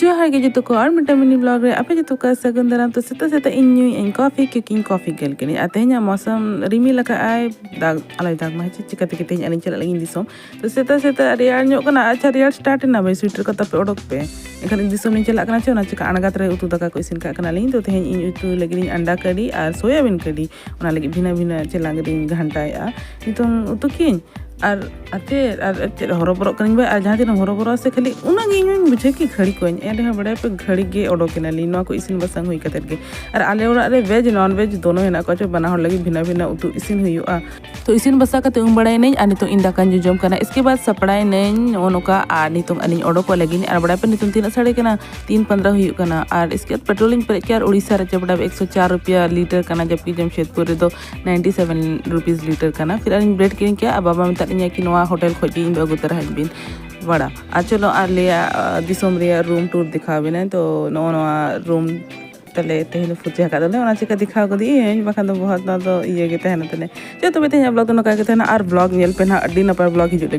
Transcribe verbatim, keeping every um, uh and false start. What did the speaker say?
ᱡᱚᱦᱟᱨ ᱜᱮ ᱡᱚᱛᱚ ᱠᱚ, ᱟᱨ ᱢᱤᱫᱴᱟᱝ ᱢᱤᱱᱤ ᱵᱞᱚᱜ ᱨᱮ ᱟᱯᱮ ᱡᱚᱛᱚ ᱠᱚ ᱥᱟᱹᱜᱩᱱ ᱫᱟᱨᱟᱢ᱾ ᱛᱚ ᱥᱮᱛᱟᱜ ᱥᱮᱛᱟᱜ ᱤᱧ ᱧᱩᱭᱮᱫ ᱟᱹᱧ ᱠᱚᱯᱷᱤ, ᱠᱤᱭᱩᱠᱤ ᱤᱧ ᱠᱚᱯᱷᱤ ᱜᱟᱨᱞ ᱠᱟᱹᱱᱟᱹᱧ᱾ ᱟᱨ ᱛᱮᱦᱮᱧᱟᱜ ᱢᱳᱥᱚᱢ ᱨᱤᱢᱤᱞ ᱟᱠᱟᱫ ᱟᱭ, ᱫᱟᱜ ᱟᱞᱚᱭ ᱫᱟᱜᱽ ᱢᱟ, ᱦᱮᱸ ᱪᱮ? ᱪᱤᱠᱟᱹ ᱛᱮᱜᱮ ᱛᱮᱦᱮᱧ ᱟᱹᱞᱤᱧ ᱪᱟᱞᱟᱜ ᱞᱟᱹᱜᱤᱫ ᱫᱤᱥᱚᱢ᱾ ᱛᱚ ᱥᱮᱛᱟᱜ ᱥᱮᱛᱟᱜ ᱨᱮᱭᱟᱲ ᱧᱚᱜ ᱠᱟᱱᱟ᱾ ᱟᱪᱪᱷᱟ, ᱨᱮᱭᱟᱲ ᱥᱴᱟᱨᱴ ᱮᱱᱟ ᱵᱷᱟᱹᱭ, ᱥᱩᱭᱮᱴᱟᱨ ᱠᱚ ᱛᱟᱯᱮ ᱚᱰᱚᱠ ᱯᱮ᱾ ᱮᱱᱠᱷᱟᱱ ᱤᱧ ᱫᱤᱥᱚᱢ ᱞᱤᱧ ᱪᱟᱞᱟᱜ ᱠᱟᱱᱟ ᱪᱮ, ᱚᱱᱟ ᱪᱤᱠᱟ ᱟᱬᱜᱟᱛ ᱨᱮ ᱩᱛᱩ ᱫᱟᱠᱟ ᱠᱚ ᱤᱥᱤᱱ ᱠᱟᱜ ᱠᱟᱱᱟᱞᱤᱧ᱾ ᱛᱚ ᱛᱮᱦᱮᱧ ᱤᱧ ᱩᱛᱩ ᱞᱟᱹᱜᱤᱫ ᱤᱧ ᱟᱱᱰᱟ ᱠᱟᱨᱤ ᱟᱨ ᱥᱳᱭᱟᱵᱤᱱ ᱠᱟᱨᱤ, ᱚᱱᱟ ᱞᱟᱹᱜᱤᱫ ᱵᱷᱤᱱᱟᱹ ᱵᱷᱤᱱᱟᱹ ᱪᱮᱞᱟᱝ ᱨᱤᱧ ᱜᱷᱟᱱᱴᱟᱭᱮᱜᱼᱟ᱾ ᱱᱤᱛᱚᱝ ᱩᱛᱩ ᱠᱤᱧ ᱟᱨ ᱟᱨ ᱪᱮᱫ ᱟᱨ ᱪᱮᱫ ᱦᱚᱨᱚᱵᱚᱨᱚᱜ ᱠᱟᱹᱱᱟᱹᱧ ᱵᱟᱭ, ᱟᱨ ᱡᱟᱦᱟᱸ ᱛᱤᱱᱟᱹᱜ ᱦᱚᱨᱚᱵᱚᱨᱚᱜᱼᱟ ᱥᱮ ᱠᱷᱟᱹᱞᱤ ᱩᱱᱟᱹᱜ ᱜᱮ ᱤᱧ ᱦᱚᱸᱧ ᱵᱩᱡᱷᱟᱹᱣ ᱠᱤ ᱜᱷᱟᱹᱲᱤ ᱠᱚᱧ᱾ ᱮᱱ ᱨᱮᱦᱚᱸ ᱵᱟᱲᱟᱭ ᱯᱮ, ᱜᱷᱟᱹᱲᱤ ᱜᱮ ᱚᱰᱚᱠ ᱮᱱᱟᱞᱤᱧ ᱱᱚᱣᱟ ᱠᱚ ᱤᱥᱤᱱ ᱵᱟᱥᱟᱝ ᱦᱩᱭ ᱠᱟᱛᱮᱫ ᱜᱮ᱾ ᱟᱨ ᱟᱞᱮ ᱚᱲᱟᱜ ᱨᱮ ᱵᱷᱮᱡᱽ ᱱᱚᱱ ᱵᱷᱮᱡᱽ ᱫᱚᱱᱚ ᱦᱮᱱᱟᱜ ᱠᱚᱣᱟ ᱪᱚ, ᱵᱟᱱᱟ ᱦᱚᱲ ᱞᱟᱹᱜᱤᱫ ᱵᱷᱤᱱᱟᱹ ᱵᱷᱤᱱᱟᱹ ᱩᱛᱩ ᱤᱥᱤᱱ ᱦᱩᱭᱩᱜᱼᱟ᱾ ᱛᱚ ᱤᱥᱤᱱ ᱵᱟᱥᱟ ᱠᱟᱛᱮ ᱩᱢ ᱵᱟᱲᱟᱭᱮᱱᱟᱹᱧ ᱟᱨ ᱱᱤᱛᱚᱜ ᱤᱧ ᱫᱟᱠᱟᱧ ᱡᱚᱡᱚᱢ ᱠᱟᱱᱟ᱾ ᱤᱥᱠᱮ ᱵᱟᱫ ᱥᱟᱯᱲᱟᱭᱮᱱᱟᱹᱧ ᱱᱚᱜᱼᱚ ᱱᱚᱝᱠᱟ, ᱟᱨ ᱱᱤᱛᱚᱝ ᱟᱹᱞᱤᱧ ᱚᱰᱚᱠᱚᱜ ᱞᱟᱹᱜᱤᱫ᱾ ᱟᱨ ᱵᱟᱲᱟᱭ ᱯᱮ ᱱᱤᱛᱚᱝ ᱛᱤᱱᱟᱹᱜ ᱥᱟᱲᱮ ᱠᱟᱱᱟ? ᱛᱤᱱ ᱯᱚᱱᱫᱽᱨᱚ ᱦᱩᱭᱩᱜ ᱠᱟᱱᱟ᱾ ᱟᱨ ᱤᱥᱠᱮ ᱵᱟᱫ ᱯᱮᱴᱨᱳᱞ ᱤᱧ ᱯᱮᱨᱮᱡ ᱠᱮᱜᱼᱟ ᱟᱨ ᱩᱲᱤᱥᱥᱟ ᱨᱮ ᱪᱮ ᱵᱟᱲᱟᱭ ᱮᱠᱥᱚ ᱪᱟᱨ ᱨᱩᱯᱤᱭᱟ ᱞᱤᱴᱟᱨ ᱠᱟᱱᱟ, ᱡᱚᱵᱠᱤ ᱡᱟᱢᱥᱮᱫᱽᱯᱩᱨ ᱨᱮᱫᱚ ninety seven rupees ᱞᱤᱴᱟᱨ ᱠᱟᱱᱟ᱾ ᱯᱷᱤᱨ ᱟᱹᱞᱤᱧ ᱵᱨᱮᱰ ᱠᱤᱨᱤᱧ ᱠᱮᱜᱼᱟ ᱟᱨ ᱵᱟᱵᱟ ᱢᱮᱛᱟᱫ ᱞᱤᱧᱟ ᱠᱤ ᱱᱚᱣᱟ ᱦᱳᱴᱮᱞ ᱠᱷᱚᱡ ᱜᱮ ᱤᱧ ᱫᱚ ᱟᱹᱜᱩ ᱛᱚᱨᱟ ᱟᱹᱧ ᱵᱤᱱ ᱵᱟᱲᱟ᱾ ᱟᱨ ᱪᱚᱞᱚ ᱟᱞᱮᱭᱟᱜ ᱫᱤᱥᱚᱢ ᱨᱮᱭᱟᱜ ᱨᱩᱢ ᱴᱩᱨ ᱫᱮᱠᱷᱟᱣ ᱵᱤᱱᱟᱹᱧ᱾ ᱛᱚ ᱱᱚᱜᱼᱚ ᱱᱚᱣᱟ ᱨᱩᱢ ᱛᱟᱞᱮ ᱛᱮᱦᱮᱧ ᱫᱚ ᱯᱷᱩᱨᱪᱟᱹ ᱟᱠᱟᱫ ᱫᱚᱞᱮ, ᱚᱱᱟ ᱪᱤᱠᱟ ᱫᱮᱠᱷᱟᱣ ᱠᱟᱫᱤᱧ, ᱵᱟᱠᱷᱟᱱ ᱫᱚ ᱵᱚᱦᱚᱛ ᱱᱚᱣᱟ ᱫᱚ ᱤᱭᱟᱹ ᱜᱮ ᱛᱟᱦᱮᱱᱟ ᱛᱟᱞᱮ᱾ ᱪᱚ ᱛᱚᱵᱮ ᱛᱮᱦᱮᱧᱟᱜ ᱵᱞᱚᱜ ᱫᱚ ᱱᱚᱝᱠᱟ ᱜᱮ ᱛᱟᱦᱮᱱᱟ, ᱟᱨ ᱵᱞᱚᱜ ᱧᱮᱞ ᱯᱮ ᱱᱟᱦᱟᱜ, ᱟᱹᱰᱤ ᱱᱟᱯᱟᱭ ᱵᱞᱚᱜ ᱦᱤᱡᱩᱜ ᱞᱟᱹᱜᱤᱫ᱾